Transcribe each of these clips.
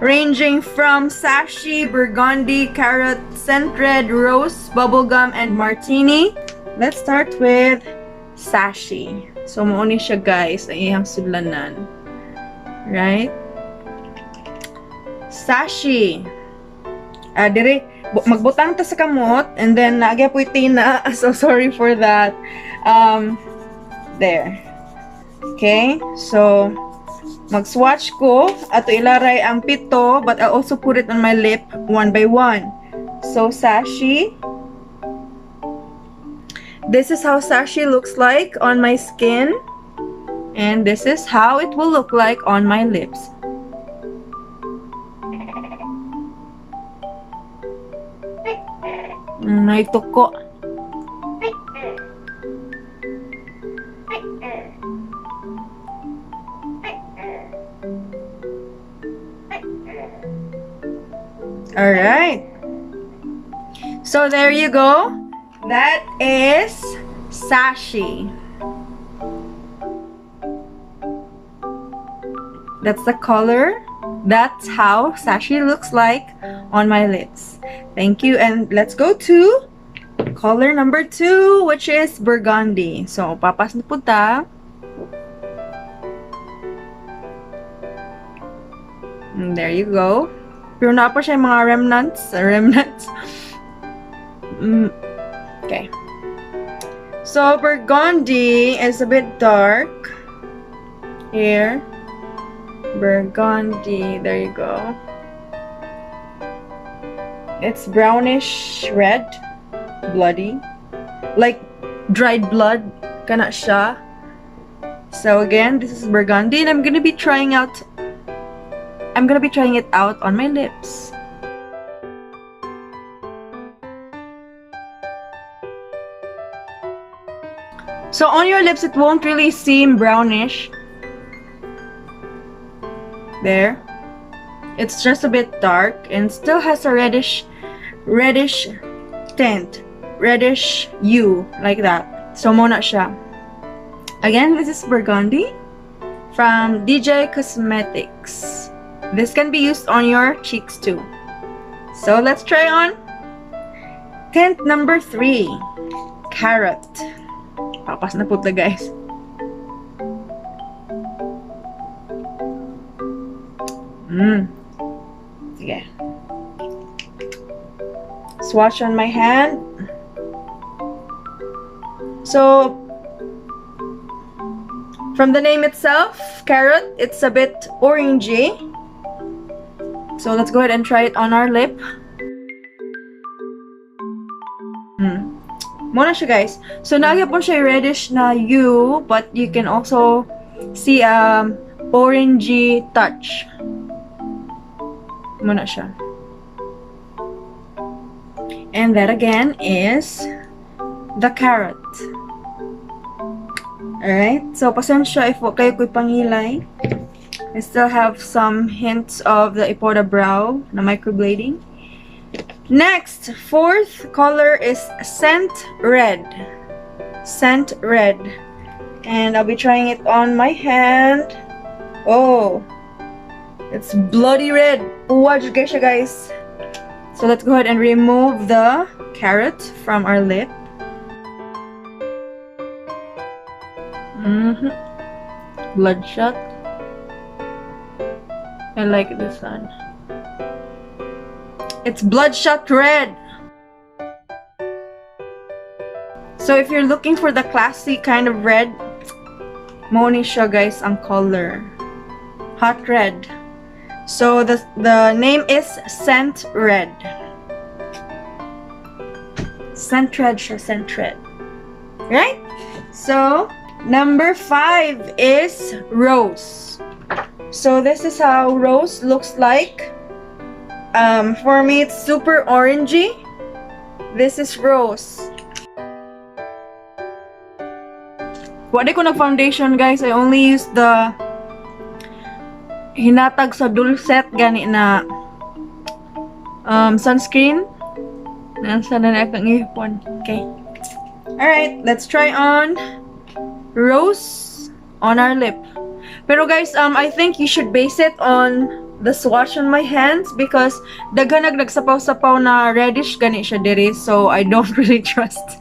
ranging from Sashi, Burgundy, Carrot, Scent Red, Rose, Bubblegum, and Martini. Let's start with Sashi. So, mao ni siya, guys, ang iyang sudlanan. Right? Sashi. Ah, dire, magbutang ta sa kamot, and then naa gyapoy tina. So, sorry for that. There. Okay? So, mag-swatch ko. Ato ilaray ang pito, but I'll also put it on my lip one by one. So, Sashi. This is how Sashi looks like on my skin. And this is how it will look like on my lips. May tuko. All right. So there you go. That is Sashi. That's the color. That's how Sashi looks like on my lips. Thank you. And let's go to color number 2, which is Burgundy. So, papas na pud ta. And there you go. Pero naa pa siya mga remnants. Remnants. Okay. So, Burgundy is a bit dark. Here. Burgundy. There you go. It's brownish red. Bloody. Like dried blood. Kana siya. So again, this is Burgundy, and I'm gonna be trying it out on my lips. So on your lips, it won't really seem brownish. There. It's just a bit dark and still has a reddish tint. Reddish hue, like that. So mao na siya. Again, this is Burgundy from DJ Cosmetics. This can be used on your cheeks too. So let's try on tint number 3, Carrot. Papas na pud ta, guys. Sige. Swatch on my hand. So, from the name itself, Carrot, it's a bit orangey. So let's go ahead and try it on our lip. Mao na siya, guys. So naa gyapon siya reddish na hue, but you can also see orangey touch. Mao na siya. And that again is the Carrot. Alright, so pasensya if wa kaayo ko'y pangilay. I still have some hints of the Ipoda Brow na microblading. Next, fourth color is Scent Red. Scent Red. And I'll be trying it on my hand. Oh, it's bloody red. Watch, guys. So let's go ahead and remove the Carrot from our lip. Bloodshot. I like this one. It's Bloodshot Red. So if you're looking for the classy kind of red, mao ni siya, guys, ang color. Hot red. So the name is Scent Red. Scent Red siya, Scent Red. Right? So, number 5 is Rose. So this is how Rose looks like. For me, it's super orangey. This is Rose. Wala ko nag-foundation, guys. I only use the hinatag sa Dulcet gani na sunscreen. Nasa na na akong ipon. Okay. Alright, let's try on Rose on our lip. Pero guys, I think you should base it on the swatch on my hands because daghan nagsapaw-sapaw na reddish gani siya diri, so I don't really trust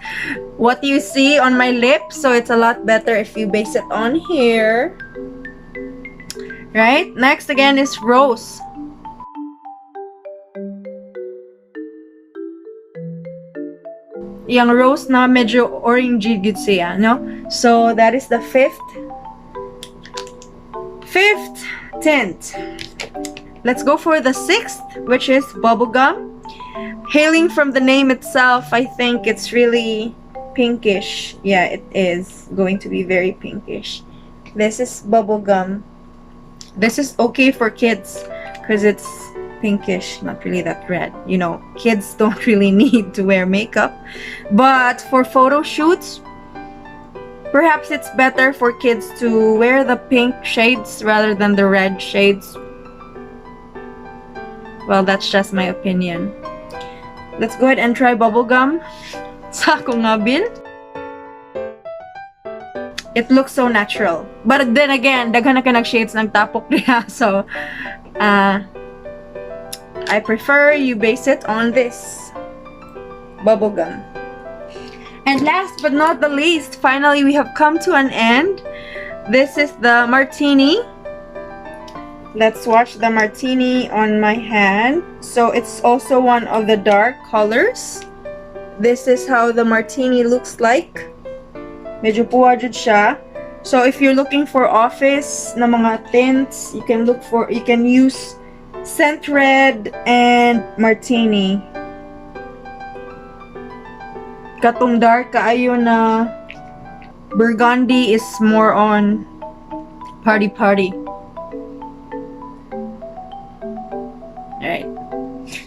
what you see on my lips. So it's a lot better if you base it on here. Right? Next again is Rose. Yung Rose na medyo orangey gud siya, no? So that is the fifth tint. Let's go for the sixth, which is Bubblegum. Hailing from the name itself, I think it's really pinkish. Yeah, it is going to be very pinkish. This is Bubblegum. This is okay for kids because it's pinkish, not really that red. You know, kids don't really need to wear makeup. But for photo shoots, perhaps it's better for kids to wear the pink shades rather than the red shades. Well, that's just my opinion. Let's go ahead and try Bubblegum sa akong ngabil. It looks so natural. But then again, daghan na ka shades ng tapok niya. So, I prefer you base it on this Bubblegum. And last but not the least, finally we have come to an end. This is the Martini. Let's swatch the Martini on my hand. So it's also one of the dark colors. This is how the Martini looks like. Medyo puwa jud siya. So if you're looking for office na mga tints, you can use Scent Red and Martini. Katong dark kaayo na Burgundy is more on party party. Alright.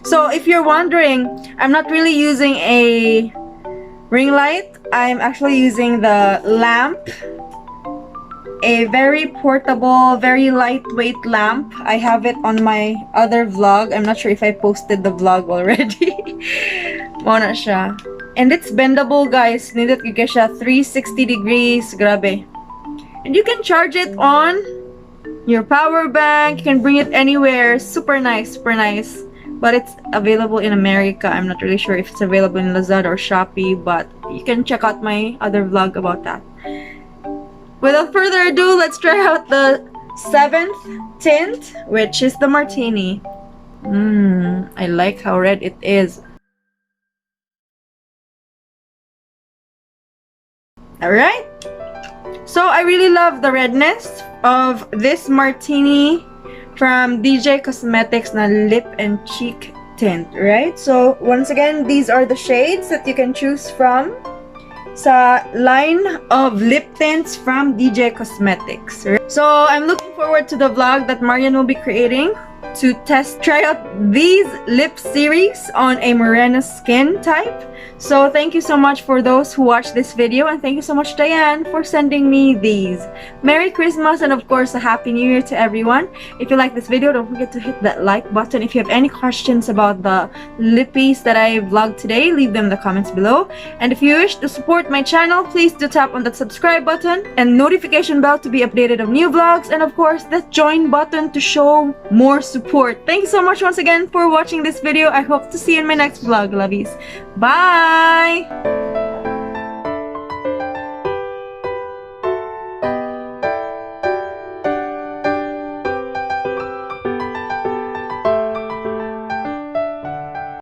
So if you're wondering, I'm not really using a ring light. I'm actually using the lamp. A very portable, very lightweight lamp. I have it on my other vlog. I'm not sure if I posted the vlog already. Mao na siya. And it's bendable, guys. Nindot gyud siya 360 degrees. Grabe. And you can charge it on your power bank. You can bring it anywhere. Super nice, super nice. But it's available in America. I'm not really sure if it's available in Lazada or Shopee, but you can check out my other vlog about that. Without further ado, let's try out the seventh tint, which is the Martini. I like how red it is. All right. So I really love the redness of this Martini from DJ Cosmetics na lip and cheek tint, right? So once again, these are the shades that you can choose from sa line of lip tints from DJ Cosmetics. So I'm looking forward to the vlog that Marian will be creating to test, try out these lip series on a morena skin type. So thank you so much for those who watched this video, and thank you so much, Diane, for sending me these. Merry Christmas and of course a Happy New Year to everyone. If you like this video, don't forget to hit that like button. If you have any questions about the lippies that I vlogged today, leave them in the comments below. And if you wish to support my channel, please do tap on that subscribe button and notification bell to be updated of new vlogs, and of course that join button to show more support. Thank you so much once again for watching this video. I hope to see you in my next vlog, lovies. Bye!